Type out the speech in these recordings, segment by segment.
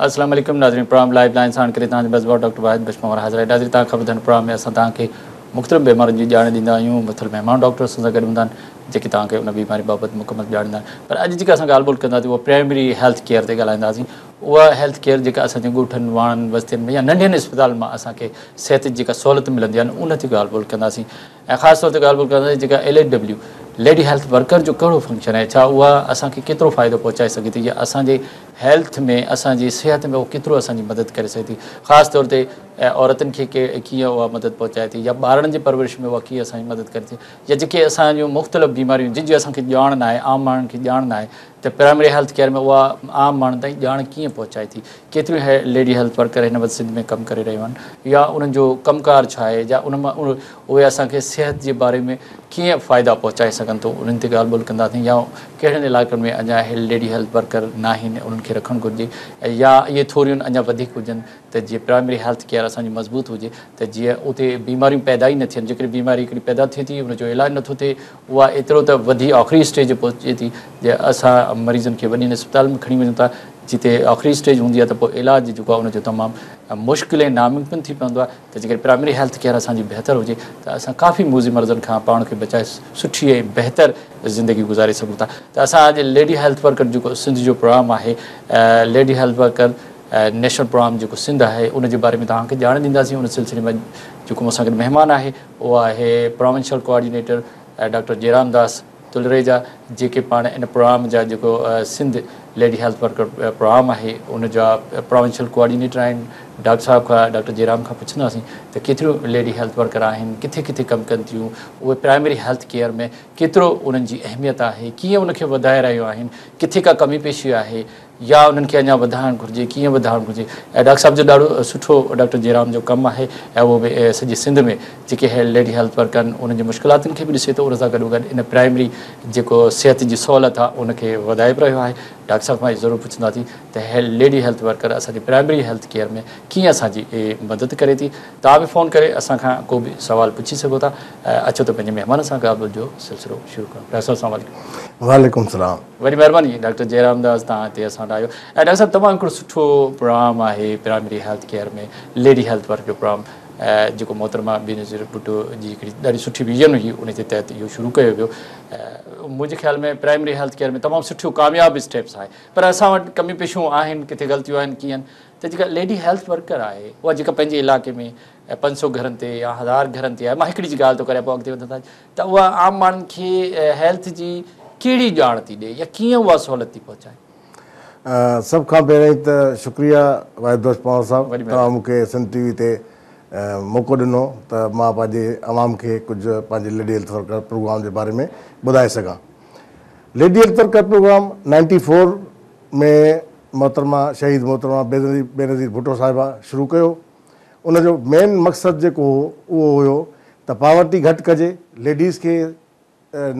السلام عليڪم ناظرين پروگرام لائيف لائن ساڻ ڪري توهان جو ميزبان ڊاڪٽر واحد بخش پنهور حاضر آهي. ناظرين توهان کي خبر اٿن پروگرام ۾ اسان توهان کي مختلف بيمارين جي ڄاڻ ڏيندا آهيون. مختلف مهمان ڊاڪٽر اسان سان گڏ هوندا آهن جيڪي توهان کي ان بيماري بابت مڪمل ڄاڻ ڏيندا آهن. پر اڄ جيڪا اسان ڳالهه ٻولهه ڪنداسين اها پرائمري هيلٿ ڪيئر تي ڳالهائينداسين. اها هيلٿ ڪيئر جيڪا اسان جي ڳوٺن واڻن وستين ۾ يا ننڍين اسپتالن مان اسان کي صحت جي جيڪا سهولت ملندي آهي ان تي ڳالهه ٻولهه ڪنداسين. ۽ خاص طور تي ڳالهه ٻولهه ڪنداسين جيڪا L H W lady health worker جو ڪهڙو فنڪشن آهي، ڇا اها اسان کي ڪيترو فائدو پهچائي سگهي ٿي يا اسان جي هيلٿ ۾ اسان جي صحت ۾ اهو ڪيترو اسان جي مدد ڪري سگهي ٿي، خاص طور تي عورتن کي ڪيئن اها مدد پهچائي ٿي يا ٻارڙن جي پرورش ۾ اها ڪيئن اسان جي مدد ڪري ٿي يا جيڪي اسان جون مختلف بيماريون جن جي اسان کي ڄاڻ ناهي، عام ماڻهن کي ڄاڻ ناهي ته پرائمري هيلٿ ڪيئر ۾ اها عام ماڻهن تائين ڄاڻ ڪيئن پهچائي ٿي، ڪيتريون ليڊي هيلٿ ورڪر هن وقت سنڌ ۾ ڪم ڪري رهيون آهن يا انهن جو ڪم ڪار ڇا آهي يا ان مان اهي اسان کي صحت جي باري ۾ ڪيئن فائدا پهچائي سگهن ٿو انهن تي ڳالهه ٻولهه ڪنداسين يا ڪهڙن علائقن ۾ اڃا ليڊي هيلٿ ورڪر ناهن انهن کي رکڻ گهرجي يا اهي ٿوريون اڃا وڌيڪ هجن ته جيئن پرائمري هيلٿ ڪيئر اسان جي مضبوط هجي ته جيئن اتي بيماريون پيدا ئي نه ٿين. جيڪڏهن بيماري هڪڙي پيدا ٿئي ٿي ان جو علاج نٿو ٿئي اها ايترو ته وڌي آخري اسٽيج تي پهچي ٿي جي اسان مريضن کي وڏين اسپتالن ۾ کڻي وڃون ٿا جتي آخري اسٽيج هوندي آهي ته پوء علاج جيڪو آهي ان جو تمام مشڪل ۽ ناممڪن ٿي پوندو آهي ته جيڪڏهن پرائمري هيلٿ ڪيئر اسان جي بهتر هجي ته اسان ڪافي موذي مرضن کان پاڻ کي بچائي سٺي ۽ بهتر زندگي گذاري سگهون ٿا ته اسان اڄ ليڊي هيلٿ ورڪر جيڪو سنڌ جو پروگرام آهي lady health worker national programme جيڪو سنڌ آهي ان جي باري ۾ توهان کي ڄاڻ ڏينداسين. ان سلسلي ۾ جيڪو مون سان گڏ مهمان آهي اهو آهي provincial coordinator doctor Jairam Das Talreja جيڪي پاڻ ان پروگرام جا جيڪو Sindh lady health worker programme آهي ان جا پراونشل ڪوآرڊينيٽر آهن. ڊاڪٽر صاحب کان ڊاڪٽر جيرام کان پڇنداسين ته ڪيتريون ليڊي هيلٿ ورڪر آهن، ڪٿي ڪٿي ڪم ڪن ٿيون، اهي پرائمري هيلٿ ڪيئر ۾ ڪيترو انهن جي اهميت آهي، ڪيئن ان کي وڌائي رهيو آهن، ڪٿي ڪا ڪمي پيشي آهي يا انهن کي اڃا وڌائڻ گهرجي، ڪيئن وڌائڻ گهرجي. ۽ ڊاڪٽر صاحب جو ڏاڍو سٺو ڊاڪٽر جيرام جو ڪم آهي ۽ اهو به سڄي سنڌ ۾ جيڪي ليڊي هيلٿ ورڪر آهن انهن جي مشڪلاتن کي به ڏسي ٿو ان سان گڏو گڏ ان پرائمري جيڪو صحت جي سهولت آهي ان کي وڌائي به رهيو آهي. ڊاڪٽر صاحب کان اهو ضرور پڇنداسين ته ليڊي هيلٿ ورڪر اسان جي پرائمري هيلٿ ڪيئر ۾ ڪيئن اسان جي مدد ڪري ٿي. توهان به فون ڪري اسان کان ڪو به سوال پڇي سگهو ٿا. اچو ته پنهنجي مهمان سان ڳالهه ٻولهه جو سلسلو شروع ڪريون. ڊاڪٽر صاحب السلام عليڪم. وعليڪم السلام. وڏي مهرباني ڊاڪٽر جيرام داس توهان هتي اسان وٽ آيو. ۽ ڊاڪٽر صاحب تمام هڪڙو سٺو پروگرام آهي primary health care ۾ lady health work جو پروگرام جيڪو محترمه بينظير ڀٽو جي هڪڙي ڏاڍي سٺي ويزن هئي ان جي تحت اهو شروع ڪيو ويو. منهنجي خيال ۾ پرائمري هيلٿ ڪيئر ۾ تمام سٺو ڪامياب اسٽيپس آهي پر اسان وٽ ڪمي پيشون آهن ڪٿي غلطيون آهن ڪيئن ته جيڪا ليڊي هيلٿ ورڪر آهي اها جيڪا پنهنجي علائقي ۾ 500 گهرن تي يا 1000 گهرن تي آهي مان هڪڙي جي ڳالهه ٿو ڪريان پوء اڳتي وڌنداسين ته اها عام ماڻهن کي هيلٿ جي ڪهڙي ڄاڻ ٿي ڏئي يا ڪيئن اها سهولت ٿي پهچائي؟ سڀ کان پهريائين ته شڪريه واحد بخش پنهور صاحب توهان مون کي سنڌ ٽي وي تي موقعو ڏنو ته مان پنهنجي عوام کي ڪجهه پنهنجي ليڊي هيلٿ ورڪر پروگرام جي باري ۾ ٻڌائي سگهان. Lady health worker programme 94 ۾ محترمه شهيد محترمه بينظير ڀٽو صاحبه شروع ڪيو. ان جو مين مقصد جيڪو هو اهو هيو ته پاورٽي گهٽ ڪجي، ليڊيز کي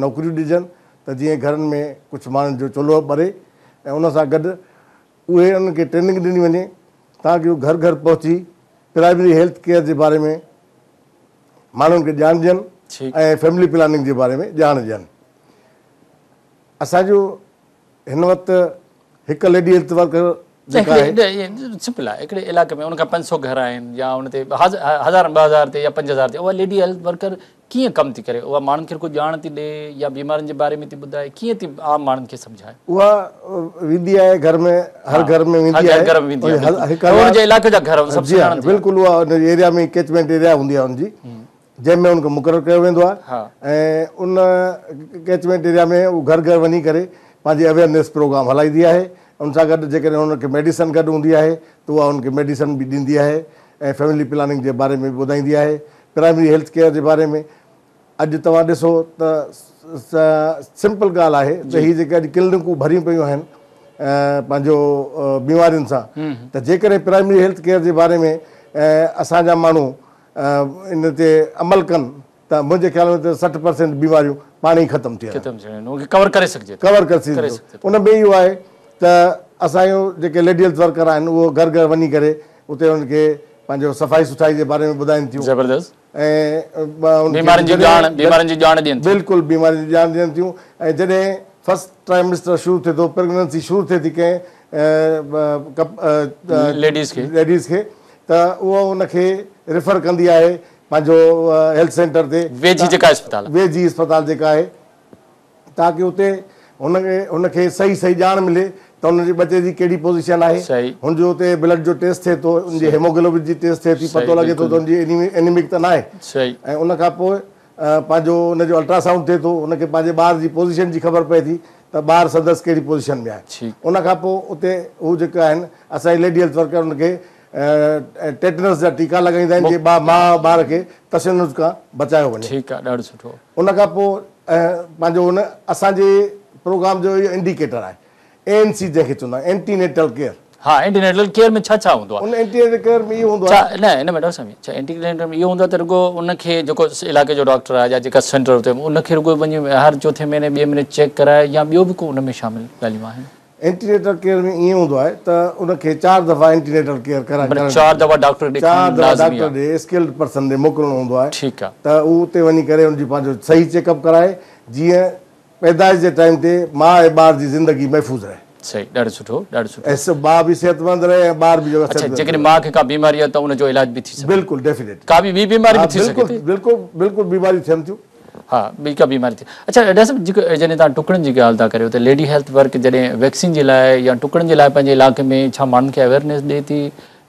نوڪريون ڏجن ته جيئن گهرن ۾ ڪجهه ماڻهن جو چلهو ٻري ۽ ان سان گڏ اهي انهن کي ٽريننگ ڏني وڃي تاڪه هو گهر گهر پهچي پرائمري هيلٿ ڪيئر جي باري ۾ ماڻهن کي ڄاڻ ڏين ۽ فيملي پلاننگ جي باري ۾ ڄاڻ ڏين. اسان جو هن وقت هڪ ليڊي هيلٿ ورڪر جيڪا آهي. سمپل آهي هڪڙي علائقي ۾ ان کان 500 گهر آهن يا ان تي هزار 2000 تي يا 5000 تي اها ليڊي هيلٿ ورڪر ڪيئن ڪم ٿي ڪري اها ماڻهن کي ڪو ڄاڻ ٿي ڏي يا بيمارين جي باري ۾ ٿي ٻڌائي ڪيئن ٿي عام ماڻهن کي سمجهائي؟ اها ويندي آهي گهر ۾ هر گهر ۾ ويندي آهي هر گهر ۾ ويندي آهي ان جي علائقي جا گهر سڀ سڃاڻن ٿي بلڪل اها ان جي ايريا ۾ ڪيچمينٽ ايريا هوندي آهي ان جي جنهن ۾ ان کي مقرر ڪيو ويندو آهي ۽ ان ڪيچمينٽ ايريا ۾ هو گهر گهر وڃي ڪري پنهنجي اويئرنيس پروگرام هلائيندي آهي ان سان گڏ جيڪڏهن هن کي ميڊيسن گڏ هوندي آهي ته اها ان کي ميڊيسن به ڏيندي آهي ۽ فيملي پلاننگ جي باري ۾ به ٻڌائيندي آهي پرائمري هيلٿ ڪيئر جي باري ۾ اڄ توهان ڏسو ته سمپل ڳالهه آهي ته هي جيڪي اڄ ڪلينڪون ڀريون پيون آهن پنهنجو بيمارين سان ته جيڪڏهن پرائمري هيلٿ ڪيئر جي باري ۾ اسان جا ماڻهو ان تي عمل ڪن ته منهنجي خيال ۾ ته 60% بيماريون پاڻ ئي ختم ٿي وڃن. ان کي ڪور ڪري سگهجي ٿو. ڪور ڪري سگهجي ٿو. ان ۾ اهو آهي ته اسان جون جيڪي ليڊي هيلٿ ورڪر آهن اهو گهر گهر وڃي ڪري اتي انهن کي پنهنجو صفائي سٿائي جي باري ۾ ٻڌائين ٿيون. زبردست. ۽ بيمارين جي ڄاڻ بيمارين جي ڄاڻ ڏين ٿيون. ليڊيز کي ليڊيز کي ته اهو ان کي ريفر ڪندي آهي پنهنجو هيلٿ سينٽر تي ويجهي جيڪا اسپتال ويجهي اسپتال جيڪا آهي تاڪه اتي هن کي هن کي صحيح صحيح ڄاڻ ملي ته هن جي ٻچي جي ڪهڙي پوزيشن آهي هن جو اتي بلڊ جو ٽيسٽ ٿئي ٿو ان جي هيموگلوبن جي ٽيسٽ ٿئي ٿي پتو لڳي ٿو ته ان جي اينيمڪ ته ناهي ۽ ان کان پوء پنهنجو ان جو الٽراسائونڊ ٿئي ٿو ان کي پنهنجي ٻار جي پوزيشن جي خبر پئي ٿي ته ٻار سندس ڪهڙي پوزيشن ۾ آهي ان کان پوء اتي هو جيڪا آهن اسان جي ليڊي هيلٿ ورڪر ان کي ٽيٽنس جا ٽيڪا لڳائيندا آهن جيئن ماء ٻار کي تشنج کان بچايو وڃي. ٺيڪ آهي ڏاڍو سٺو. ان کان پوء پنهنجو ان اسان جي پروگرام جو اهو انڊيڪيٽر آهي اي اين سي جنهن کي چوندا آهن اينٽي نيٽل ڪيئر. ها اينٽي نيٽل ڪيئر ۾ ڇا ڇا هوندو آهي؟ ان اينٽي نيٽل ڪيئر ۾ اهو هوندو آهي. ڇا نه ان ۾ ڊاڪٽر صاحب ڇا اينٽي نيٽل ۾ اهو هوندو آهي ته رڳو ان کي جيڪو علائقي جو ڊاڪٽر آهي يا جيڪا سينٽر اتي ان کي رڳو وڃي هر چوٿين مهيني ٻئي مهيني چيڪ ڪرائي يا ٻيو به ڪو ان ۾ شامل ڳالهيون آهن؟ اينٽي نيٽل ڪيئر ۾ ائين هوندو آهي ته ان کي چار دفعا اينٽي نيٽل ڪيئر ڪرائڻ معنيٰ چار دفعا ڊاڪٽر ڏي چار دفعا ڊاڪٽر ڏي اسڪلڊ پرسن ڏي موڪلڻو هوندو آهي ٺيڪ آهي ته هو اتي وڃي ڪري ان جي پنهنجو صحيح چيڪ اپ ڪرائي جيئن پيدائش جي ٽائيم تي ماء ۽ ٻار جي زندگي محفوظ رهي. صحيح ڏاڍو سٺو ڏاڍو سٺو. ۽ ماء به صحتمند رهي ۽ ٻار به جيڪو اڇا جيڪڏهن ماء کي ڪا بيماري آهي ته ان جو علاج به ٿي سگهي بلڪل ڊيفينيٽلي ڪا به ٻي بيماري به ٿي سگهي ٿي بلڪل بلڪل بيماريون ٿين ٿيون. ها ٻي ڪا بيماري ٿي. اڇا ڊاڪٽر صاحب جيڪو جڏهن توهان ٽڪڙن جي ڳالهه ٿا ڪريو ته ليڊي هيلٿ ورڪ جڏهن ويڪسين جي لاء يا ٽڪڙن جي لاء پنهنجي علائقي ۾ ڇا ماڻهن کي اويئرنيس ڏئي ٿي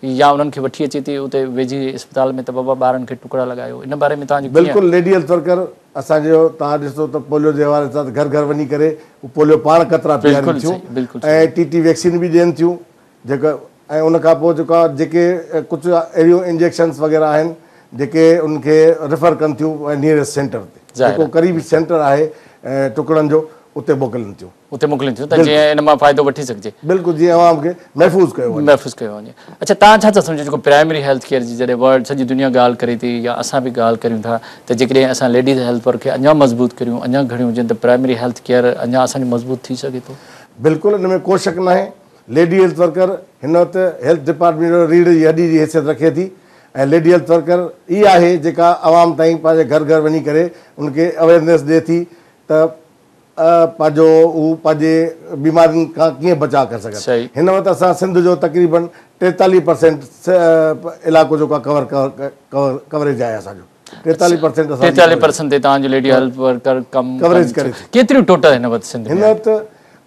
يا انهن کي وٺي اچي ٿي اتي ويجهي اسپتال ۾ ته بابا ٻارن کي ٽڪڙا لڳايو ان باري ۾ توهان جو ڪيئن بلڪل ليڊي هيلٿ ورڪر اسان جو توهان ڏسو ته پوليو جي حوالي سان گهر گهر وڃي ڪري پوليو پاڻ قطرا پيارين ٿيون ۽ ٽي ٽي ويڪسين به ڏين ٿيون جيڪا ۽ ان کان پوء جيڪا جيڪي ڪجهه اهڙيون انجيڪشنس وغيره آهن جيڪي ان کي ريفر ڪن ٿيون نيئرسٽ سينٽر تي جيڪو قريبي سينٽر آهي ٽڪڙن جو اتي موڪلين ٿيون. اتي موڪلين ٿيون ته جيئن ان مان فائدو وٺي سگهجي. بلڪل جيئن عوام کي محفوظ ڪيو وڃي. محفوظ ڪيو وڃي. اڇا توهان ڇا ٿا سمجهو جيڪو پرائمري هيلٿ ڪيئر جي جڏهن ورلڊ سڄي دنيا ڳالهه ڪري ٿي يا اسان به ڳالهه ڪريون ٿا ته جيڪڏهن اسان ليڊيز هيلٿ ورڪر کي اڃا مضبوط ڪريون اڃا گهڻيون هجن ته پرائمري هيلٿ ڪيئر اڃا اسان جو مضبوط ٿي سگهي ٿو؟ بلڪل ان ۾ ڪو شڪ ناهي ليڊي هيلٿ ورڪر هن وقت هيلٿ ڊپارٽمينٽ جو ريڙهه جي هڏي جي حيثيت رکي ٿي ۽ ليڊي هيلٿ ورڪر ئي آهي جيڪا عوام تائين پنهنجي گهر گهر وڃي ڪري ان کي اويئرنيس ڏئي ٿي ته پنهنجو هو پنهنجي بيمارين کان ڪيئن بچاء ڪري سگهن. هن وقت اسان سنڌ جو تقريبن 43 پرسينٽ علائقو جيڪو آهي ڪور ڪوريج آهي اسان جو. 43 پرسينٽ اسان جي 43 پرسينٽ تي توهان جو ليڊي هيلٿ ورڪر ڪم ڪوريج ڪري ٿي. ڪيتريون ٽوٽل هن وقت سنڌ ۾ هن وقت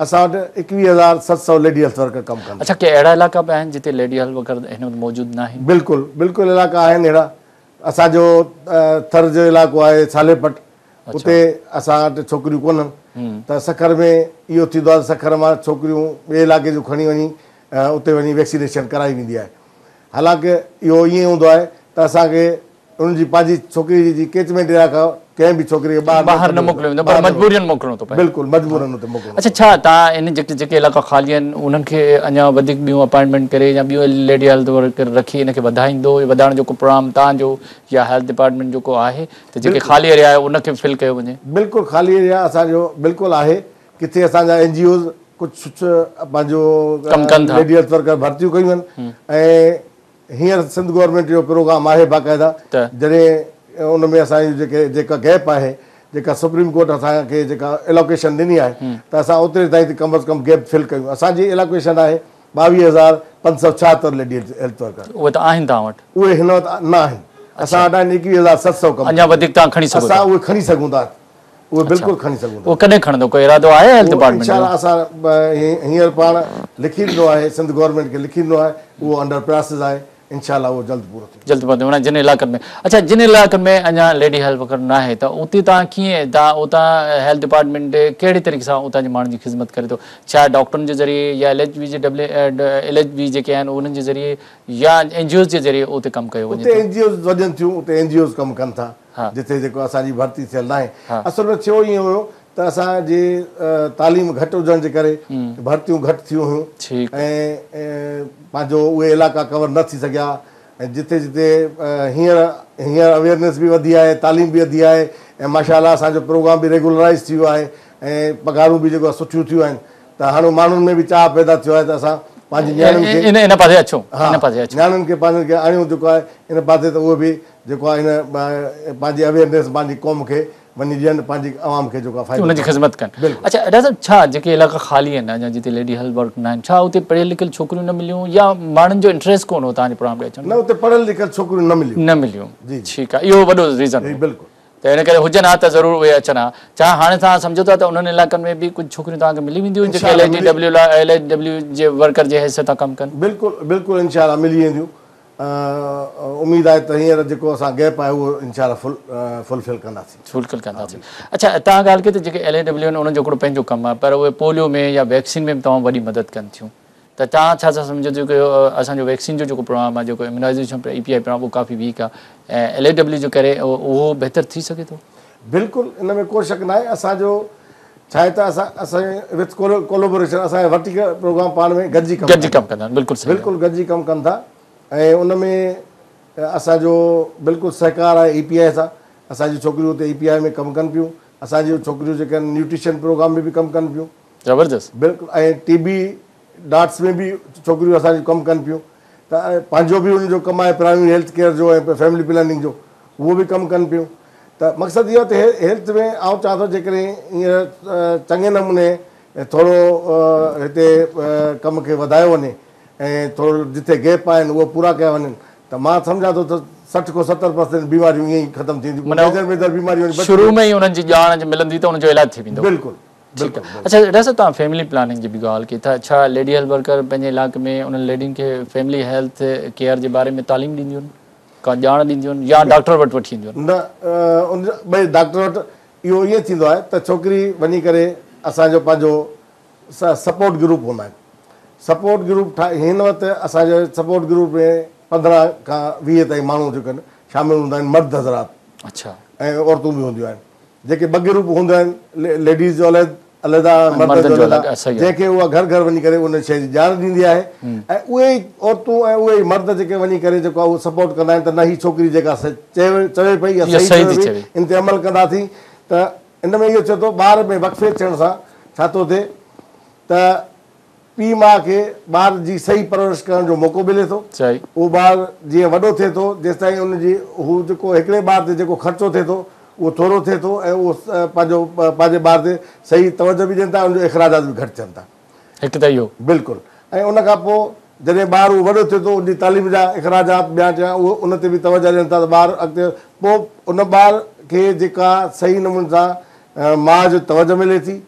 اسان وٽ 21700 ليڊي هيلٿ ورڪر ڪم ڪن ٿا. اڇا ڪي اهڙا علائقا به آهن جتي ليڊي هيلٿ ورڪر هن وقت موجود ناهن؟ بلڪل بلڪل علائقا آهن اهڙا اسان جو ٿر جو علائقو آهي صالح پٽ اتي اسان وٽ ڇوڪريون ڪونهن ته سکر ۾ اهو ٿيندو آهي ته سکر مان ڇوڪريون ٻئي علائقي جون کڻي وڃي اتي وڃي ويڪسينيشن ڪرائي ويندي آهي حالانڪه اهو ائين هوندو آهي ته اسان کي انهن جي پنهنجي ڇوڪري جي ڪيچمينٽ ايريا کان ڪنهن به ڇوڪري کي ٻاهر ٻاهر نه موڪليو ويندو پر مجبورين موڪلڻو ٿو پئي. بلڪل مجبورن اتي موڪلڻو اڇا ڇا توهان ان جيڪي جيڪي علائقا خالي آهن انهن کي اڃا وڌيڪ ٻيون اپائنٽمينٽ ڪري يا ٻيون ليڊي هيلٿ ورڪر رکي ان کي وڌائيندو وڌائڻ جو ڪو پروگرام توهان جو يا هيلٿ ڊپارٽمينٽ جو ڪو آهي ته جيڪي خالي ايريا آهي ان کي فل ڪيو وڃي. بلڪل خالي ايريا اسان جو بلڪل آهي ڪٿي اسان جا اين جي اوز ڪجهه پنهنجو ڪم ڪن ٿا ليڊي هيلٿ ورڪر ڀرتيون ڪيون آهن ۽ هينئر سنڌ گورنمينٽ جو پروگرام آهي باقاعده جڏهن ان ۾ اسان جي جيڪي جيڪا گيپ آهي جيڪا سپريم ڪورٽ اسان کي جيڪا الوڪيشن ڏني آهي ته اسان اوتري تائين ته ڪم از ڪم گيپ فل ڪيون اسان جي الوڪيشن آهي 22576 ليڊي هيلٿ ورڪر اهي ته آهن توهان وٽ؟ اهي هن وقت نه آهن اسان وٽ آهن 21700 ڪم اڃا وڌيڪ توهان کڻي سگهو ٿا اسان اهي کڻي سگهون ٿا اهي بلڪل کڻي سگهون ٿا اهو ڪڏهن کڻندو ڪو ارادو آهي هيلٿ ڊپارٽمينٽ جو؟ انشاء الله اسان هينئر پاڻ لکي ڏنو آهي سنڌ گورنمينٽ کي لکي ڏنو آهي اهو انڊر پراسيس آهي انشاء الله اهو جلد پورو ٿيندو. جلد پورو ٿيندو معنيٰ جن علائقن ۾ اڇا جن علائقن ۾ اڃا ليڊي هيلٿ ورڪر ناهي ته اتي توهان ڪيئن توهان اتان هيلٿ ڊپارٽمينٽ ڪهڙي طريقي سان اتان جي ماڻهن جي خدمت ڪري ٿو ڇا ڊاڪٽرن جي ذريعي يا ايل ايڇ وي جي ڊبليو ايل ايڇ وي جيڪي آهن انهن جي ذريعي يا اين جي اوز جي ذريعي اتي ڪم ڪيو وڃي اتي اين جي اوز وڃن ٿيون اتي اين جي اوز ڪم ڪن ٿا جتي جيڪو اسان جي ڀرتي ٿيل ناهي. اصل ۾ ٿيو ائين هيو ته اسان جي تعليم گهٽ هجڻ جي ڪري ڀرتيون گهٽ ٿيون هيون ۽ پنهنجو اهي علائقا ڪور نه ٿي سگهيا ۽ جتي جتي هينئر هينئر اويئرنيس به وڌي آهي تعليم به وڌي آهي ۽ ماشاء الله اسان جو پروگرام به ريگولرائيز ٿي ويو آهي ۽ پگهارون به جيڪو آهي سٺيون ٿيون آهن ته هاڻي ماڻهن ۾ به چاهه پيدا ٿيو آهي ته اسان پنهنجي نياڻين کي ان ان پاسي اچون ان پاسي اچون نياڻين کي پنهنجن کي آڻيون جيڪو آهي ان پاسي ته اهي به جيڪو آهي ان پنهنجي اويئرنيس پنهنجي قوم کي وڃي ڏين پنهنجي عوام کي جيڪو آهي فائدو ان جي خدمت ڪن. بلڪل. اڇا ڊاڪٽر صاحب ڇا جيڪي علائقا خالي آهن اڃا جتي ليڊي هيلٿ ورڪر نه آهن ڇا اتي پڙهيل لکيل ڇوڪريون نه مليون يا ماڻهن جو انٽريسٽ ڪونه هو توهان جي پروگرام ڏي اچڻ ۾؟ نه اتي پڙهيل لکيل ڇوڪريون نه مليون. نه مليون جي جي. ٺيڪ آهي اهو وڏو ريزن جي هو. بلڪل. ته ان ڪري هجن ها ته ضرور اهي اچن ها. ڇا هاڻي توهان سمجهو ٿا ته انهن علائقن ۾ به ڪجهه ڇوڪريون توهان کي ملي وينديون جيڪي ايل اي ڊي ڊبليو لاء ايل اي ڊبليو جي ورڪر جي حيثيت سان ڪم ڪن؟ بلڪل بلڪل انشاء الله ملي وينديون. اميد آهي ته هينئر جيڪو اسان گيپ آهي اهو انشاء الله فل فل فل ڪنداسين. فل فل ڪنداسين. اڇا توهان ڳالهه ڪئي ته جيڪي ايل اي ڊبليو آهن انهن جو هڪڙو پنهنجو ڪم آهي پر اهي پوليو ۾ يا ويڪسين ۾ به تمام وڏي مدد ڪن ٿيون ته توهان ڇا ٿا سمجهو ته اسان جو ويڪسين جو جيڪو پروگرام آهي جيڪو اميونائيزيشن اي پي آء پروگرام اهو ڪافي ويڪ آهي ۽ ايل اي ڊبليو جي ڪري اهو بهتر ٿي سگهي ٿو؟ بلڪل ان ۾ ڪو شڪ ناهي اسان جو ڇا آهي ته اسان اسان وٿ ڪولابوريشن اسان جا ورٽيڪل پروگرام پاڻ ۾ گڏجي ڪم گڏجي ڪم ڪندا آهن بلڪل صحيح بلڪل گڏجي ڪم ڪن ٿا ۽ ان ۾ اسان جو بلڪل سهڪار آهي اي پي آء سان اسان جون ڇوڪريون اتي اي پي آء ۾ ڪم ڪن پيون اسان جون ڇوڪريون جيڪي آهن نيوٽريشن پروگرام ۾ به ڪم ڪن پيون زبردست بلڪل ۽ ٽي بي ڊاٽس ۾ به ڇوڪريون اسان جون ڪم ڪن پيون ته پنهنجو به انهن جو ڪم آهي پرائمري هيلٿ ڪيئر جو ۽ فيملي پلاننگ جو اهو به ڪم ڪن پيون ته مقصد اهو ته هيلٿ ۾ آئون چوان ٿو جيڪڏهن هينئر چڱي نموني ٿورو هتي ڪم کي وڌايو وڃي ۽ ٿورو جتي گيپ آهن اهي پورا ڪيا وڃن ته مان سمجهان ٿو ته 60 کان 70 پرسينٽ بيماريون ائين ئي ختم ٿي وينديون ميجر ميجر بيماريون شروع ۾ ئي انهن جي ڄاڻ ملندي ته انهن جو علاج ٿي ويندو. بلڪل ٺيڪ آهي. اڇا ڊاڪٽر صاحب توهان فيملي پلاننگ جي به ڳالهه ڪئي ته ڇا ليڊي هيلٿ ورڪر پنهنجي علائقي ۾ انهن ليڊين کي فيملي هيلٿ ڪيئر جي باري ۾ تعليم ڏينديون آهن ڪا ڄاڻ ڏينديون آهن يا ڊاڪٽر وٽ وٺي اينديون آهن؟ نه ان ٻئي ڊاڪٽر وٽ اهو ائين ٿيندو آهي ته ڇوڪري وڃي ڪري اسان جو پنهنجو سپورٽ گروپ هوندا آهن سپورٽ گروپ ٺاهي هن وقت اسان جي سپورٽ گروپ ۾ 15 کان 20 تائين ماڻهو جيڪي آهن شامل هوندا آهن مرد حضرات اڇا ۽ عورتون به هونديون آهن جيڪي ٻه گروپ هوندا آهن ليڊيز جو علحد علحده مردن جو علحده جنهن کي اها گهر گهر وڃي ڪري ان شيء جي ڄاڻ ڏيندي آهي ۽ اهي ئي عورتون ۽ اهي ئي مرد جيڪي وڃي ڪري جيڪو آهي اهو سپورٽ ڪندا آهن ته نه هي ڇوڪري جيڪا چوي پئي اها صحيح چوي پئي ان تي عمل ڪنداسين ته ان ۾ اهو ٿئي ٿو ٻار ۾ وقفي ٿيڻ سان ڇا ٿو ٿئي ته پيء ماء کي ٻار جي صحيح پرورش ڪرڻ جو موقعو ملي ٿو. اهو ٻار جيئن وڏو ٿئي ٿو جيستائين ان جي هو جيڪو هڪڙي ٻار تي جيڪو خرچو ٿئي ٿو اهو ٿورو ٿئي ٿو ۽ اهو پنهنجو پنهنجي ٻار تي صحيح توجه به ڏين ٿا ان جو اخراجات به گهٽ ٿين ٿا. هڪ ته اهو. بلڪل ۽ ان کان پوء جڏهن ٻار اهو وڏو ٿئي ٿو ان جي تعليم جا اخراجات ٻيا ٽيا اهو ان تي به توجه ڏين ٿا ته ٻار اڳتي پوء ان ٻار کي جيڪا صحيح نموني سان ماء جو توجه ملي ٿي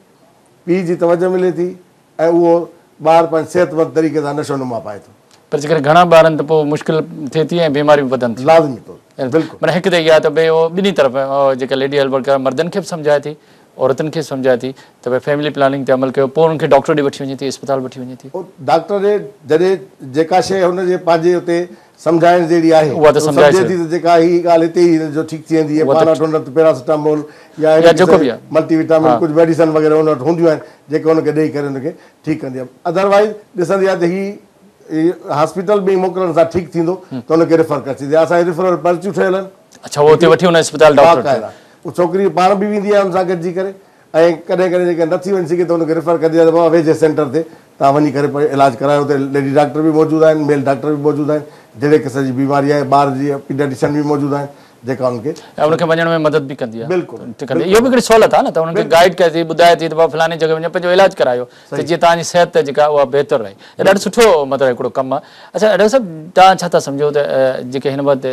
پيء جي توجه ملي ٿي ۽ اهو ٻار پنهنجي صحتمند طريقي سان نشو نما پائي ٿو. پر جيڪڏهن گهڻا ٻار آهن ته پوء مشڪل ٿئي ٿي ۽ بيماريون به وڌن ٿيون. لازمي طور بلڪل. معنيٰ هڪ ته اها ته ڀئي اهو ٻنهي طرف جيڪا ليڊي هيلٿ ورڪر آهي مردن کي به سمجهائي ٿي عورتن کي به سمجهائي ٿي ته ڀئي فيملي پلاننگ تي عمل ڪيو پوء انهن کي ڊاڪٽر ڏي وٺي وڃي ٿي اسپتال وٺي وڃي ٿي. ڊاڪٽر ڏي جڏهن جيڪا شيء هن جي پنهنجي اتي سمجهائڻ جهڙي آهي اها ته سمجهائي سمجهي ٿي ته جيڪا هي ڳالهه هتي ئي هن جو ٺيڪ ٿي ويندي پاڻ وٽ هن وٽ پيراسيٽامول يا يا جيڪو به آهي ملٽي وٽامن ڪجهه ميڊيسن وغيره هن وٽ هونديون آهن جيڪي هن کي ڏئي ڪري هن کي ٺيڪ ڪندي آهي ادروائيز ڏسندي آهي ته هي هاسپيٽل ۾ موڪلڻ سان ٺيڪ ٿيندو ته هن کي ريفر ڪري ڇڏيندي آهي اسان جي ريفرل پرچيون ٺهيل آهن. اڇا اهو اتي وٺي ان اسپتال ڊاڪٽر باقاعده اها ڇوڪري پاڻ به ويندي آهي ان سان گڏجي ڪري ۽ ڪڏهن ڪڏهن جيڪڏهن نٿي وڃي سگهي ته ان کي ريفر ڪندي آهي ته بابا ويجهي سينٽر تي توهان وڃي ڪري پنهنجو علاج ڪرايو اتي ليڊي ڊاڪٽر به موجود آهن ميل ڊاڪٽر به موجود آهن جهڙي قسم جي بيماري آهي ٻار جي پيڊياٽريشن به موجود آهن جيڪا ان کي ۽ ان کي وڃڻ ۾ مدد به ڪندي آهي بلڪل ڪندي اهو به هڪڙي سهولت آهي نه ته انهن کي گائيڊ ڪري ٿي ٻڌائي ٿي ته بابا فلاني جڳهه وڃو پنهنجو علاج ڪرايو ته جيئن توهان جي صحت جيڪا اها بهتر رهي ڏاڍو سٺو مطلب هڪڙو ڪم آهي اڇا ڊاڪٽر صاحب توهان ڇا ٿا سمجهو ته جيڪي هن وقت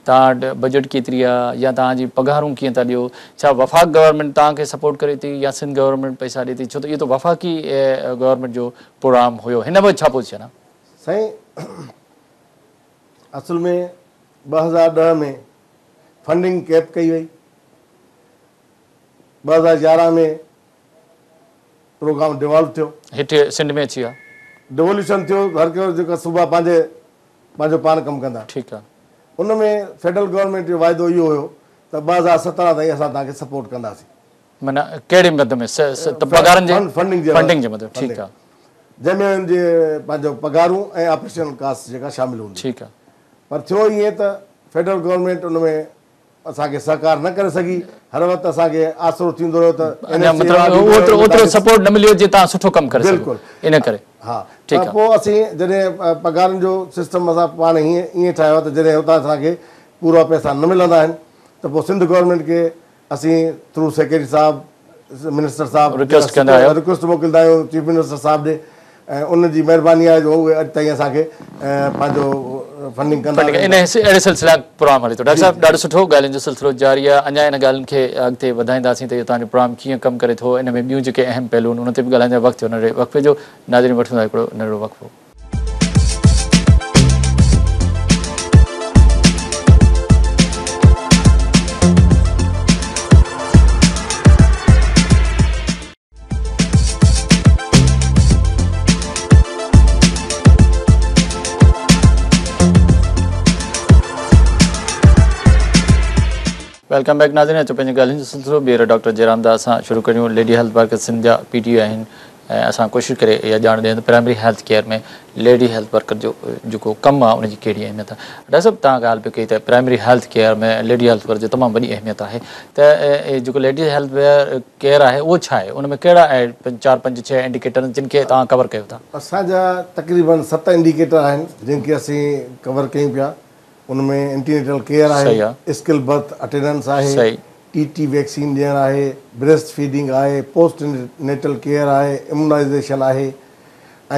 توهان وٽ بجيٽ ڪيتري آ يا توهان جي پگهارون ڪيئن ٿا ڏيو ڇا وفاق گورنمينٽ توهان کي سپورٽ ڪري ٿي يا سنڌ گورنمينٽ پئسا ڏي ٿي ڇو ته اهو ته وفاقي گورنمينٽ جو پروگرام هيو هن وقت ڇا پوزيشن آ؟ سائين اصل ۾ 2010 ۾ فنڊنگ ڪيپ ڪئي وئي 2011 ۾ پروگرام ڊيوالو ٿيو. هيٺ سنڌ ۾ اچي ويا. ڊيوالوشن ٿيو هر ڪنهن جيڪا صوبا پنهنجي پنهنجو پاڻ ڪم ڪندا. ٺيڪ آ. ان ۾ فيڊرل گورنمينٽ جو واعدو اهو هيو ته 2017 تائين اسان توهان کي سپورٽ ڪنداسين. معنيٰ ڪهڙي مد ۾ پگهارن جي فنڊنگ جي فنڊنگ جي مد ۾ ٺيڪ آ. جنهن ۾ ان جي پنهنجو پگهارون ۽ آپريشنل ڪاسٽ جيڪا شامل هوندي. ٺيڪ آ. پر ٿيو ائين ته فيڊرل گورنمينٽ ان ۾ اسان کي سهڪار نه ڪري سگهي، هر وقت اسان کي آسرو ٿيندو رهيو ته اڃا مطلب اوترو اوترو سپورٽ نه مليو جي توهان سٺو ڪم ڪري سگهو ان ڪري ها ٺيڪ پوء اسين جڏهن پگهارن جو سسٽم اسان پاڻ هيئن ائين ٺاهيو ته جڏهن اتان اسان کي پورا پئسا نه ملندا آهن ته پوء سنڌ گورنمينٽ کي اسين ٿرو سيڪريٽري صاحب، منسٽر صاحب رڪويسٽ ڪندا آهيو. رڪويسٽ موڪليندا آهيون چيف منسٽر صاحب ڏي ۽ ان جي مهرباني آهي جو اهي اڄ تائين اسان کي پنهنجو فنڊنگ ڪندا رهن ان اهڙي سلسلا پروگرام هلي ٿو. ڊاڪٽر صاحب ڏاڍو سٺو ڳالهين جو سلسلو جاري آهي اڃا ان ڳالهين کي اڳتي وڌائينداسين ته اهو توهان جو پروگرام ڪيئن ڪم ڪري ٿو ان ۾ ٻيون جيڪي اهم پهلو آهن ان تي به ڳالهائيندا وقت ٿيو ننڍڙي وقفي جو ناظرين وٺون ٿا هڪڙو ننڍڙو وقفو. Welcome back ناظرين اچو پنهنجي ڳالهين جو سلسلو ٻيهر ڊاڪٽر جيرام داس سان شروع ڪريون ليڊي هيلٿ ورڪر سنڌ جا پي ٽي آهن ۽ اسان ڪوشش ڪري اها ڄاڻ ڏيون ته primary health care ۾ lady health worker جو جيڪو ڪم آهي ان جي ڪهڙي اهميت آهي. ڊاڪٽر صاحب توهان ڳالهه پئي ڪئي ته primary health care ۾ lady health worker جي تمام وڏي اهميت آهي ته جيڪو ليڊي هيلٿ ڪيئر آهي اهو ڇا آهي ان ۾ ڪهڙا چار پنج ڇهه انڊيڪيٽر آهن جن کي توهان ڪور ڪيو ٿا. اسان جا تقريبن ست انڊيڪيٽر آهن جن کي اسين ڪور ڪيون پيا ان ۾ اينٽينيٽل ڪيئر آهي، اسڪل برٿ اٽينڊنس آهي، ٽي ٽي ويڪسين ڏيڻ آهي، بريسٽ فيڊنگ آهي، پوسٽ نيٽل ڪيئر آهي، اميونائيزيشن آهي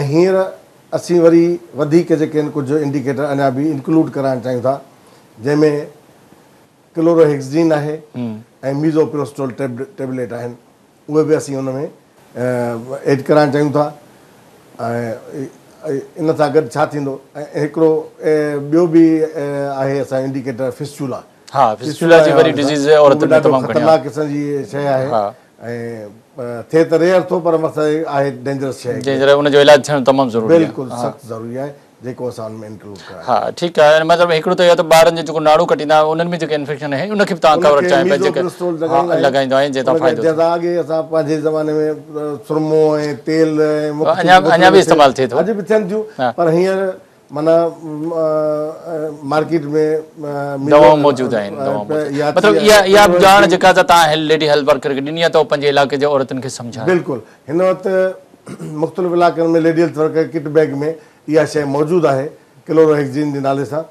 ۽ هينئر اسين وري وڌيڪ جيڪي آهن ڪجهه انڊيڪيٽر اڃا به انڪلوڊ ڪرائڻ چاهيون ٿا جنهن ۾ ڪلوروهيڪسڊين آهي ۽ ميزوپروسٽول ٽيبليٽ آهن اهي به اسين ان ۾ ايڊ ڪرائڻ چاهيون ٿا ۽ ان سان گڏ ڇا ٿيندو ۽ هڪڙو ٻيو به آهي اسان جو انڊيڪيٽر فسچولا ها فسچولا جي وري ڊزيز عورتن ۾ تمام گهڻي خطرناڪ قسم جي شيء آهي ۽ ٿئي ته ريئر ٿو پر مسئلو آهي ڊينجرس شيء ڊينجر ان جو علاج ٿيڻ تمام ضروري آهي بلڪل سخت ضروري آهي جيڪو اسان ان ۾ انڪلوڊ ڪرايو. ها ٺيڪ آهي مطلب هڪڙو ته اهو ته ٻارن جو جيڪو ناڙو ڪٽيندا آهيو انهن ۾ جيڪا انفيڪشن آهي ان کي به توهان ڪور چاهيو پيا جيڪا لڳائيندا آهيون جنهن سان فائدو جنهن سان اڳي اسان پنهنجي زماني ۾ سرمو ۽ تيل ۽ اڃا اڃا به استعمال ٿئي ٿو اڄ به ٿين ٿيون پر هينئر معنيٰ مارڪيٽ ۾ دوائون موجود آهن دوائون مطلب اها اها به ڄاڻ جيڪا توهان ليڊي هيلٿ ورڪر کي ڏني آهي ته هو پنهنجي علائقي جي عورتن کي سمجهائي. بلڪل هن وقت مختلف علائقن ۾ lady health worker kit bag ۾ اها شيء موجود آهي ڪلوروهيڪسڊين جي نالي سان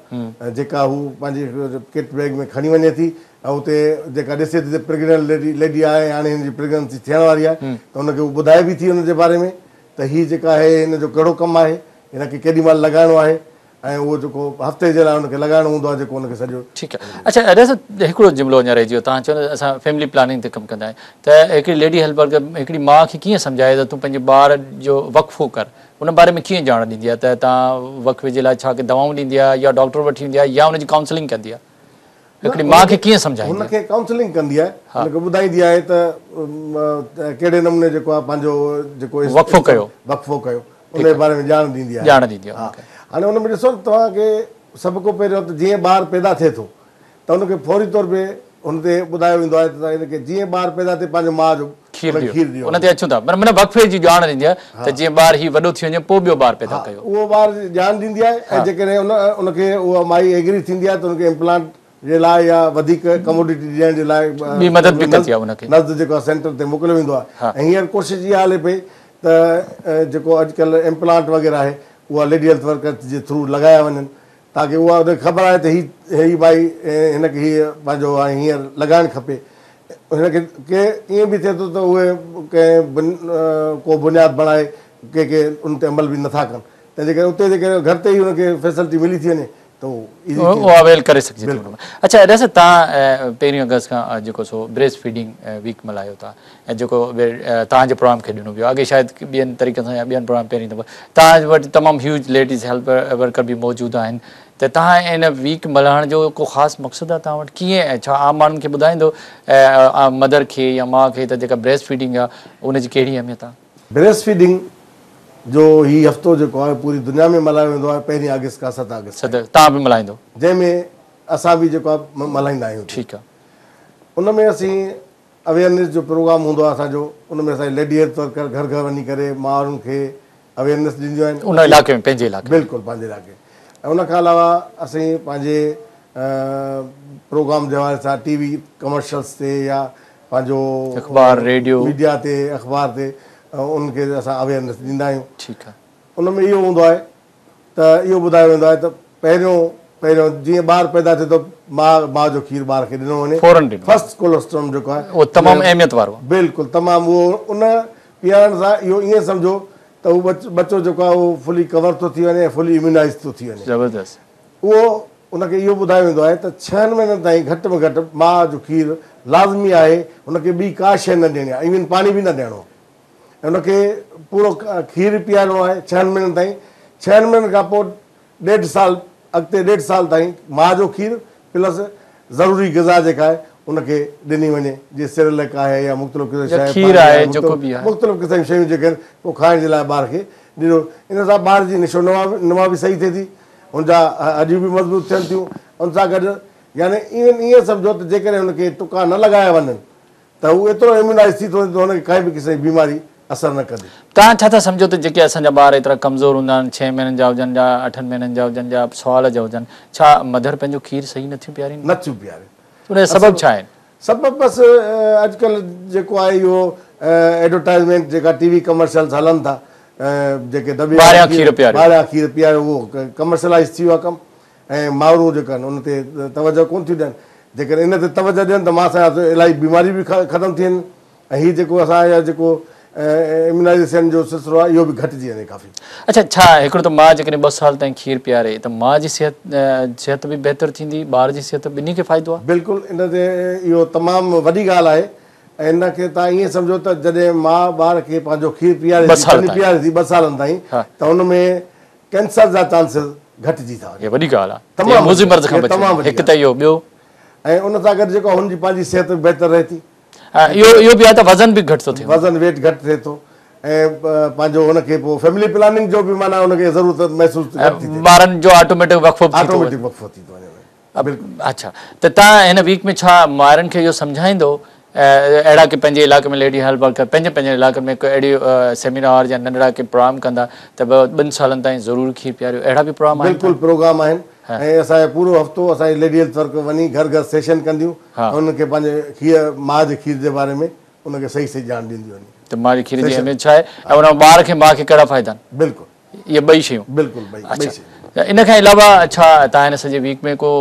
جيڪا هو پنهنجي ڪٽ بيگ ۾ کڻي وڃي ٿي ۽ اتي جيڪا ڏسي ٿي ته پريگننٽ ليڊي ليڊي آهي هاڻي هن جي پريگننسي ٿيڻ واري آهي ته ان کي هو ٻڌائي به ٿي ان جي باري ۾ ته هي جيڪا آهي هن جو ڪهڙو ڪم آهي هن کي ڪيڏي مهل لڳائڻو آهي ۽ اهو جيڪو هفتي جي لاء ان کي لڳائڻو هوندو آهي جيڪو ان کي سڄو. ٺيڪ آهي اڇا ڊاڪٽر صاحب هڪڙو جملو اڃا رهجي ويو توهان چيو نه اسان فيملي پلاننگ تي ڪم ڪندا آهيون ته هڪڙي ليڊي هيلٿ ورڪر هڪڙي ماء کي ڪيئن سمجهائي ته تون پنهنجي ٻار جو وقفو ڪر ان باري ۾ ڪيئن ڄاڻ ڏيندي آهي ته توهان وقفي جي لاء ڇا ڪي دوائون ڏيندي آهي يا ڊاڪٽر وٽ وٺي ويندي آهي يا ان جي ڪائونسلنگ ڪندي آهي هڪڙي ماء کي ڪيئن سمجهائيندي آهي؟ هن کي ڪائونسلنگ ڪندي آهي هن کي ٻڌائيندي آهي ته ڪهڙي نموني جيڪو آهي پنهنجو جيڪو وقفو ڪيو وقفو ڪيو ان جي باري ۾ ڄاڻ ڏيندي آهي ڄاڻ ڏيندي آهي هاڻي ان ۾ ڏسو نه توهان کي سڀ کان پهريون ته جيئن ٻار پيدا ٿئي ٿو ته ان کي فوري طور تي هن تي ٻڌايو ويندو آهي ته هن کي جيئن ٻار پيدا ٿئي پنهنجو ماء جو کير ڏيو ان تي اچون ٿا پر معنيٰ وقفي جي ڄاڻ ڏيندي آهي ته جيئن ٻار هي وڏو ٿي وڃي پوء ٻيو ٻار پيدا ڪيو. اهو ٻار جي ڄاڻ ڏيندي آهي ۽ جيڪڏهن ان ان کي اها مائي ايگري ٿيندي آهي ته ان کي امپلانٽ جي لاء يا وڌيڪ ڪموڊٽي ڏيڻ جي لاء ٻي مدد به ڪندي آهي ان کي. نزد جيڪو آهي سينٽر تي موڪليو ويندو آهي ۽ هينئر ڪوشش اها هلي پئي ته جيڪو اڄڪلهه امپلانٽ وغيره آهي اها ليڊي هيلٿ ورڪر جي ٿرو لڳايا وڃن تاڪه اها ان کي خبر آهي ته هي هي مائي هن کي هي پنهنجو هاڻي هينئر لڳائڻ کپي. هن کي ڪي ائين به ٿئي ٿو ته اهي ڪنهن ڪو بنياد بڻائي ڪي ڪي ان تي عمل به نٿا ڪن تنهن جي ڪري اتي جيڪڏهن گهر تي ئي ان کي فيسلٽي ملي ٿي وڃي ته اهو ايزي ٿي وڃي. اهو اويل ڪري سگهجي ٿو. اڇا ڊاڪٽر صاحب توهان پهرين آگسٽ کان جيڪو سو بريسٽ فيڊنگ ويڪ ملهايو ٿا ۽ جيڪو توهان جي پروگرام کي ڏنو ويو اڳي شايد ٻين طريقن سان يا ٻين پروگرام پهرين دفعو توهان وٽ تمام هيوج ليڊيز هيلٿ ورڪر به موجود آهن ته توهان ان ويڪ ملهائڻ جو ڪو خاص مقصد آهي توهان وٽ ڪيئن ۽ ڇا عام ماڻهن کي ٻڌائيندو مدر کي يا ماء کي ته جيڪا بريسٽ فيڊنگ آهي ان جي ڪهڙي اهميت آهي؟ بريسٽ فيڊنگ جو هي هفتو جيڪو آهي پوري دنيا ۾ ملهايو ويندو آهي پهرين آگسٽ کان 7 آگسٽ تائين. توهان به ملهائيندو؟ جنهن ۾ اسان به جيڪو آهي ملهائيندا آهيون. ٺيڪ آهي. ان ۾ اسين اويئرنيس جو پروگرام هوندو آهي اسان جو ان ۾ اسان جي ليڊي هيلٿ ورڪر گهر گهر وڃي ڪري مائرن کي اويئرنيس ڏينديون آهن. ان علائقي ۾ پنهنجي علائقي ۾. بلڪل پنهنجي علائقي ۽ ان کان علاوه اسين پنهنجي پروگرام جي حوالي سان ٽي وي ڪمرشلس تي يا پنهنجو اخبار ريڊيو ميڊيا تي اخبار تي انهن کي اسان اويئرنيس ڏيندا آهيون. ٺيڪ آهي. ان ۾ اهو هوندو آهي ته اهو ٻڌايو ويندو آهي ته پهريون پهريون جيئن ٻار پيدا ٿئي ٿو ماء ماء جو کير ٻار کي ڏنو وڃي. فورن ڏنو وڃي. فرسٽ ڪولوسٽرم جيڪو آهي. اهو تمام اهميت وارو آهي. بلڪل تمام اهو ان پيارڻ سان اهو ائين سمجهو ته هو ٻچو جيڪو آهي اهو فلي ڪور ٿو ٿي وڃي ۽ فلي اميونائيز ٿو ٿي وڃي. زبردست. اهو ان کي اهو ٻڌايو ويندو آهي ته ڇهن مهينن تائين گهٽ ۾ گهٽ ماء جو کير لازمي آهي هن کي ٻي ڪا شيء نه ڏيڻي آهي ايون پاڻي به نه ڏيڻو آهي ۽ ان کي پورو کير پيارڻو آهي ڇهن مهينن تائين ڇهن مهينن کان پوء ڏيڍ سال اڳتي ڏيڍ سال تائين ماء جو کير پلس ضروري غذا جيڪا آهي ان کي ڏني وڃي جيئن سيريلڪ آهي يا مختلف قسم جي يا شيء کير پاڻي آهي آهي جيڪو به آهي. مختلف قسم جون شيون جيڪي آهن اهو کائڻ جي لاء ٻار کي ڏنو ان سان ٻار جي نشو نما به صحيح ٿئي ٿي ان جا هڏيون به مضبوط ٿين ٿيون ان سان گڏ يعني ايون ائين سمجهو ته جيڪڏهن هن کي ٽڪا نه لڳايا وڃن ته هو ايترو اميونائيز ٿي ٿو وڃي ته هن کي ڪائي به قسم جي بيماري اثر نه ڪندي. توهان ڇا ٿا سمجهو ته جيڪي اسان جا ٻار ايترا ڪمزور هوندا آهن، ڇهين مهينن جا هجن يا اٺن مهينن جا هجن يا سال جا هجن، ڇا مڌر پنهنجو کير صحيح نٿيون پيارين؟ نٿيون پيارين. ان جو سبب ڇا آهن؟ سبب بس اڄڪلهه جيڪو آهي اهو ايڊورٽائزمينٽ جيڪا ٽي وي ڪمرشلز هلن ٿا جيڪي دٻي ٻاهريان کير پياريو. ٻاهريان کير پياريو اهو ڪمرشلائيز ٿي ويو آهي ڪم ۽ مائرون جيڪا آهن ان تي توجه ڪونه ٿيون ڏين جيڪڏهن ان تي توجه ڏين ته مان سمجهان ٿو الاهي بيماريون به ختم ٿي وڃن ۽ هي جيڪو اسان جا جيڪو اميونائيزيشن جو سلسلو آهي اهو به گهٽجي وڃي ڪافي. اڇا ڇا هڪڙو ته ماء جيڪڏهن ٻه سال تائين کير پياري ته ماء جي صحت صحت به بهتر ٿيندي ٻار جي صحت ٻنهي کي فائدو آهي. بلڪل ان تي اهو تمام وڏي ڳالهه آهي ۽ ان کي توهان ائين سمجهو ته جڏهن ماء ٻار کي پنهنجو کير پياري ٿي ٿڃ پياري ٿي ٻه سالن تائين ته ان ۾ ڪينسر جا چانسز گهٽجي ٿا وڃن. هي وڏي ڳالهه آهي. تمام موذي مرض کان بچي وڃي. هڪ ته اهو ٻيو. ۽ ان سان گڏ جيڪو هن جي پنهنجي صحت به بهتر رهي ٿي. اهو اهو به آهي ته وزن به گهٽ ٿو ٿئي. وزن ويٽ گهٽ ٿئي ٿو ۽ پنهنجو هن کي پوء فيملي پلاننگ جو به معنيٰ هن کي ضرورت محسوس گهٽ ٿي ٿئي. ٻارن جو آٽوميٽڪ وقفو به ٿي ٿو وڃي. آٽوميٽڪ وقفو ٿي ٿو وڃي. اڇا ته توهان هن ويڪ ۾ ڇا مائرن کي اهو سمجهائيندو اهڙا ڪي پنهنجي علائقي ۾ ليڊي هيلٿ ورڪر پنهنجي پنهنجي علائقن ۾ ڪو اهڙي سيمينار يا ننڍڙا ڪي پروگرام ڪندا ته ٻن سالن تائين ضرور کير پياريو اهڙا به پروگرام آهن بلڪل پروگرام آهن ۽ اسان جو پورو هفتو اسان جي ليڊي هيلٿ ورڪر وڃي گهر گهر سيشن ڪنديون ۽ انهن کي پنهنجي کير ماء جي کير جي باري ۾ ان کي صحيح صحيح ڄاڻ ڏينديون وڃي ته ماء جي کير جي اهميت ڇا آهي ۽ ان ٻار کي ماء کي ڪهڙا فائدا آهن بلڪل اهي ٻئي شيون. بلڪل ٻئي ٻئي شيون. اڇا ان کان علاوه ڇا توهان هن سڄي ويڪ ۾ ڪو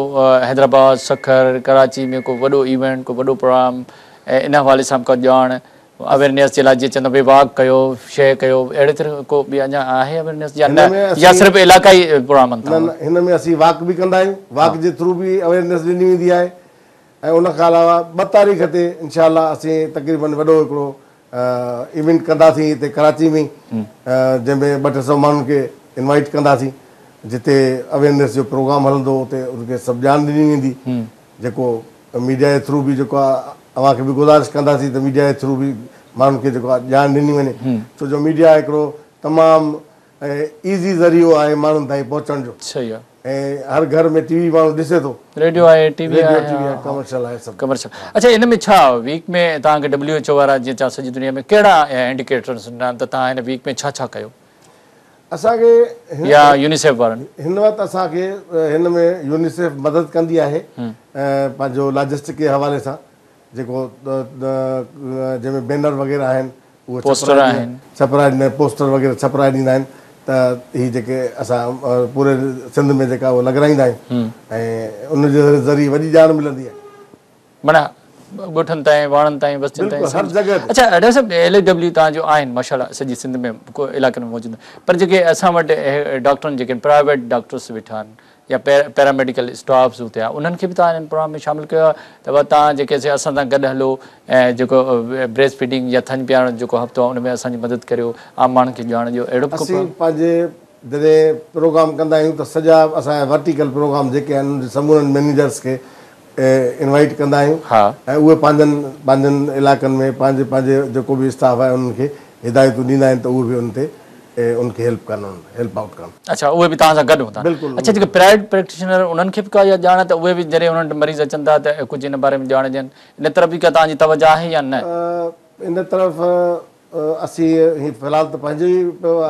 حيدرآباد، سکر، ڪراچي ۾ ڪو وڏو ايونٽ ڪو وڏو پروگرام ۽ ان حوالي سان به ڪا ڄاڻ اويرنيس جي لاء جيئن چوندا ڀئي واڪ ڪيو شيء ڪيو اهڙي طرح ڪو به اڃا آهي اويرنيس يا نه يا صرف علائقائي پروگرامن تان؟ نه نه هن ۾ اسين واڪ به ڪندا آهيون واڪ جي ٿرو به اويرنيس ڏني ويندي آهي ۽ ان کان علاوه ٻه تاريخ تي انشاء الله اسين تقريبن وڏو هڪڙو ايونٽ ڪنداسين هتي ڪراچي ۾ جنهن ۾ ٻه ٽي سئو ماڻهن کي انوائيٽ ڪنداسين جتي اويرنيس جو پروگرام هلندو اتي ان کي سڀ ڄاڻ ڏني ويندي جيڪو ميڊيا جي ٿرو به جيڪو آهي اوهان کي به گذارش ڪنداسين ته ميڊيا جي ٿرو به ماڻهن کي جيڪو آهي ڄاڻ ڏني وڃي ڇو جو ميڊيا هڪڙو تمام ايزي ذريعو آهي ماڻهن تائين پهچڻ جو صحيح آهي ۽ هر گهر ۾ ٽي وي ماڻهو ڏسي ٿو. ريڊيو آهي ٽي وي آهي ريڊيو ٽي وي آهي ڪمرشل آهي سڀ ڪمرشل اڇا ان ۾ ڇا ويڪ ۾ توهان کي ڊبليو ايڇ او وارا جيئن چا سڄي دنيا ۾ ڪهڙا انڊيڪيٽرز ڏنا ته توهان هن ويڪ ۾ ڇا ڇا ڪيو اسان کي يا يونيسيف وارن هن وقت اسان کي هن ۾ يونيسيف مدد ڪندي آهي پنهنجو لاجسٽڪ جي حوالي سان جيڪو جنهن ۾ بينر وغيره آهن اهي پوسٽر آهن ڇپرائي ڏيندا آهن پوسٽر وغيره ڇپرائي ڏيندا آهن ته هي جيڪي اسان پوري سنڌ ۾ جيڪا اهي لڳرائيندا آهيون ۽ ان جي ذريعي وڏي ڄاڻ ملندي آهي. معنيٰ ڳوٺن تائين واڙن تائين بستين تائين بلڪل هر جڳهه تي. اڇا ڊاڪٽر صاحب ايل ايچ ڊبليو توهان جو آهن ماشاءالله سڄي سنڌ ۾ علائقن ۾ موجود آهن پر جيڪي اسان وٽ ڊاڪٽرن جيڪي پرائيويٽ ڊاڪٽرس ويٺا آهن يا پيراميڊيڪل اسٽافس اتي آهي انهن کي به توهان هن پروگرام ۾ شامل ڪيو آهي ته بابا توهان جيڪي سي اسان سان گڏ هلو ۽ جيڪو بريسٽ فيڊنگ يا ٿڃ پيارڻ جو جيڪو هفتو آهي ان ۾ اسان جي مدد ڪريو عام ماڻهن کي ڄاڻ ڏيو اهڙو به ڪو اسين پروگرام. پنهنجي جڏهن پروگرام ڪندا آهيون ته سڄا اسان جا ورٽيڪل پروگرام جيڪي آهن انهن جي سمورن مئنيجرس کي انوائيٽ ڪندا آهيون ۽ اهي پنهنجن پنهنجن علائقن ۾ پنهنجي پنهنجي جيڪو به اسٽاف آهي انهن کي هدايتون ڏيندا آهن ته اهي به ان تي ان کي هيلپ ڪن هيلپ آئوٽ ڪن. اڇا اهي به توهان سان گڏ هوندا. بلڪل. اڇا جيڪي پرائيويٽ پريڪٽيشنر انهن کي به ڪا اها ڄاڻ آهي ته اهي به جڏهن انهن وٽ مريض اچن ٿا ته ڪجهه ان باري ۾ ڄاڻ ڏين ان طرف به ڪا توهان جي توجه آهي يا نه؟ ان طرف اسين هي في الحال ته پنهنجو ئي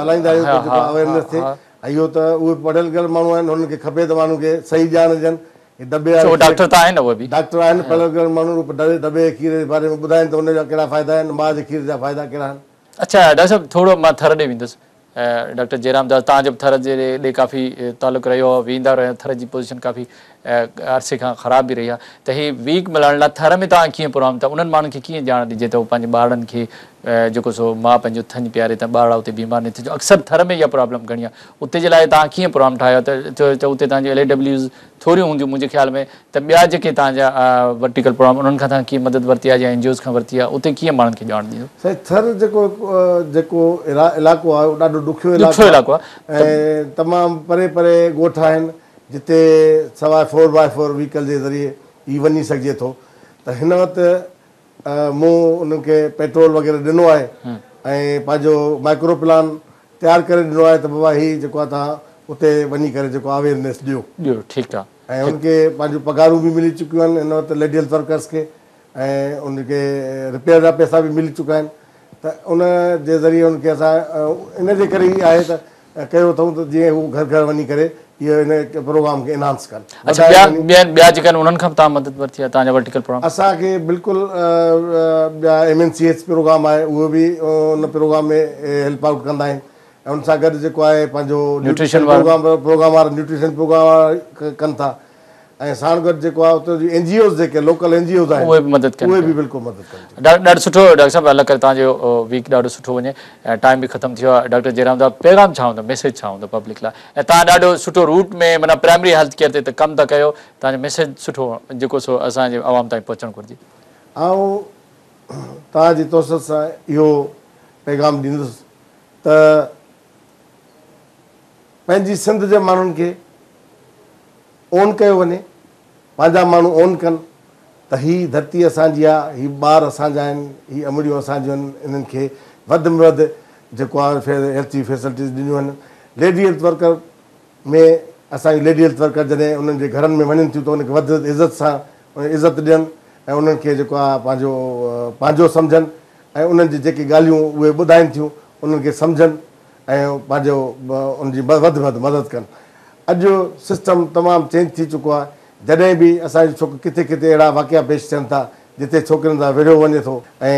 هلائيندا آهيون ته جيڪو اويرنيس ٿئي ۽ اهو ته اهي پڙهيل ڳڙهيل ماڻهو آهن انهن کي کپي ته ماڻهن کي صحيح ڄاڻ ڏين هي دٻي واري کير ڊاڪٽر ته آهن اهي به. ڊاڪٽر آهن پڙهيل ڳڙهيل ماڻهو دٻي جي کير جي باري ۾ ٻڌائين ته ان جا ڪهڙا فائدا آهن ماء جي کير جا فائدا ڪهڙا آهن. اڇا ڊاڪٽر صاحب ٿورو مان ٿر ڏي ويندس ڊاڪٽر جيرام داس توهان جو به ٿر جي ڏي ڪافي تعلق رهيو آهي ويندا رهيا ٿر جي پوزيشن ڪافي عرصي کان خراب به رهي آهي ته هي ويڪ ملهائڻ لاء ٿر ۾ توهان ڪيئن پروگرام ته انهن ماڻهن کي ڪيئن ڄاڻ ڏجي ته هو پنهنجي ٻارڙن کي جيڪو سو ماء پنهنجو ٿڃ پياري ته ٻارڙا اتي بيمار نه ٿين اڪثر ٿر ۾ اها پرابلم گهڻي آهي اتي جي لاء توهان ڪيئن پروگرام ٺاهيو ته اتي توهان جون ايل اي ڊبليوز ٿوريون هونديون منهنجي خيال ۾ ته ٻيا جيڪي توهان جا ورٽيڪل پروگرام انهن کان توهان ڪيئن مدد ورتي آهي يا اين جي اوز کان ورتي آهي اتي ڪيئن ماڻهن کي ڄاڻ ڏيندو. سائين ٿر جيڪو جيڪو علائقو آهي اهو ڏاڍو ڏکيو علائقو آهي ۽ تمام پري پري ڳوٺ آهن جتي سواء فور باء فور وهيڪل جي ذريعي ئي وڃي سگهجي ٿو ته هن وقت مون انهن کي پيٽرول وغيره ڏنو آهي ۽ پنهنجو مائڪرو پلان تيار ڪري ڏنو آهي ته بابا هي جيڪو آهي توهان اتي وڃي ڪري جيڪو اويرنيس ڏيو. ڏيو ٺيڪ آهي. ۽ ان کي پنهنجون پگهارون به ملي چڪيون آهن هن وقت ليڊي هيلٿ ورڪرس کي ۽ ان کي رپيئر جا پئسا به ملي چڪا آهن ته ان جي ذريعي ان کي اسان ان جي ڪري ئي آهي ته ڪيو اٿئون ته جيئن هو گهر گهر وڃي ڪري اهو ان پروگرام کي انهانس ڪن. اڇا ٻيا ٻيا ٻيا جيڪا آهن انهن کان به توهان مدد ورتي آهي توهان جا ورٽيڪل پروگرام؟ اسان کي بلڪل ٻيا M N C H programme آهي اهو به ان پروگرام ۾ هيلپ آئوٽ ڪندا آهن ۽ ان سان گڏ جيڪو آهي پنهنجو نيوٽريشن پروگرام پروگرام وارا نيوٽريشن پروگرام وارا ڪن ٿا ۽ ساڻ گڏ جيڪو آهي اتي جون اين جي اوز جيڪي لوڪل اين جي اوز آهن اهي به مدد ڪن اهي به بلڪل مدد ڪن ٿيون. ڏاڍو سٺو ڊاڪٽر صاحب الله ڪري توهان جو ويڪ ڏاڍو سٺو وڃي ۽ ٽائيم به ختم ٿي ويو آهي ڊاڪٽر جيرام صاحب پيغام ڇا هوندو ميسيج ڇا هوندو پبلڪ لاء ۽ توهان ڏاڍو سٺو روٽ ۾ معنيٰ پرائمري هيلٿ ڪيئر تي ته ڪم ٿا ڪيو توهان جو ميسيج سٺو جيڪو سو اسان جي عوام تائين پهچڻ گهرجي. آئون توهان جي توسط سان اهو پيغام ڏيندس ته پنهنجي سنڌ جي ماڻهن کي اون ڪيو وڃي، پنهنجا ماڻهو اون ڪن ته هي ڌرتي اسان جي آ، هي ٻار اسان جا آهن، هي امڙيون اسان جون آهن، انهن کي وڌ ۾ وڌ جيڪو آ هيلٿ جي فيسلٽيز ڏنيون وڃن. ليڊي هيلٿ ورڪر ۾ اسان جون ليڊي هيلٿ ورڪر جڏهن انهن جي گهرن ۾ وڃن ٿيون ته انهن کي وڌ عزت سان عزت ڏين ۽ انهن کي جيڪو آ پنهنجو پنهنجو سمجهن ۽ انهن جي جيڪي ڳالهيون اهي ٻڌائين ٿيون انهن کي سمجهن ۽ پنهنجو ان جي وڌ ۾ وڌ مدد ڪن. اڄ سسٽم تمام چينج ٿي چڪو آهي جڏهن به اسان جي ڇوڪ ڪٿي ڪٿي اهڙا واقعا پيش ٿين ٿا جتي ڇوڪرين سان وڙهيو وڃي ٿو ۽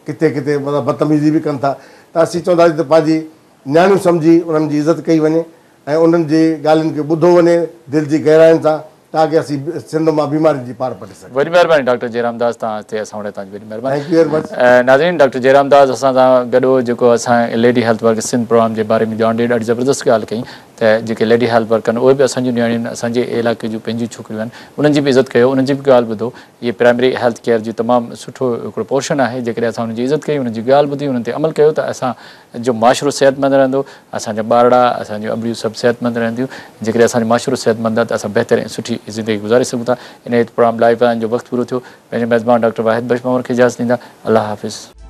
ڪٿي ڪٿي مطلب بدتميزي به ڪن ٿا ته اسين چونداسين ته پنهنجي نياڻيون سمجهي انهن جي عزت ڪئي وڃي ۽ انهن جي ڳالهين کي ٻڌو وڃي دل جي گهراين سان تاڪه اسين سنڌ مان بيمارين جي پاڙ پٽي سگهون. وڏي مهرباني ڊاڪٽر جيرام داس توهان هتي اسان وٽ توهان جي وڏي مهرباني. Thank you very much. ناظرين ڊاڪٽر جيرام داس اسان سان گڏ هو جيڪو اسان lady health worker Sindh programme جي باري ۾ ڄاڻ ڏئي ڏاڍي زبردست ڳالهه ڪئي ته جيڪي ليڊي هيلٿ ورڪر آهن اهي به اسان جون نياڻيون آهن اسان جي علائقي جون پنهنجون ڇوڪريون آهن انهن جي به عزت ڪيو انهن جي به ڳالهه ٻڌو اهي پرائمري هيلٿ ڪيئر جو تمام سٺو هڪڙو پورشن آهي جيڪڏهن اسان انهن جي عزت ڪئي انهن جي ڳالهه ٻڌي انهن تي عمل ڪيو ته اسان جو معاشرو صحتمند رهندو، اسان جا ٻارڙا، اسان جون امڙيون سڀ صحتمند رهنديون، جيڪڏهن اسان جو معاشرو صحتمند آهي ته اسان بهتر ۽ سٺي زندگي گذاري سگهون ٿا. انهيء پروگرام لائيف لائين جو وقت پورو ٿيو. پنهنجي ميزبان ڊاڪٽر واحد بخش پنهور کي اجازت ڏيندا. الله حافظ.